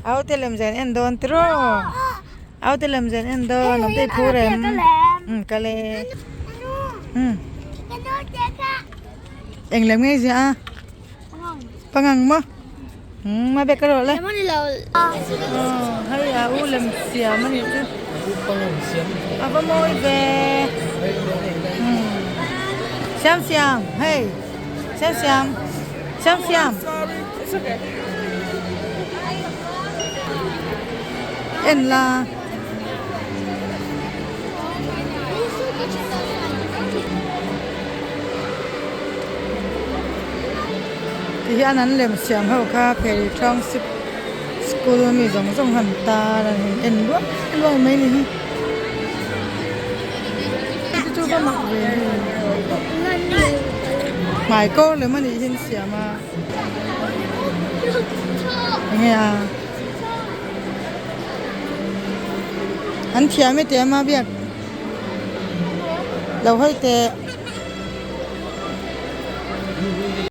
Aute lem zen en dawn tiraw aute lem zen en dawn awm te i phur em umm kal e umm eng lem nge i ziah a pangang maw umm a bek erawh le aw hei a u lem siam a nih chu a va mawi ve umm siam siam hei siam siam siam siam. En la. Ti hian an lem siam ho kha phei township school ami zawng zawng han tar a ni en luai luai mai ni hi. Chu va mak ve hei. Hmai kawr lem anih hi an siam a. Enge a an thiam e tih a biak lo hawi teh.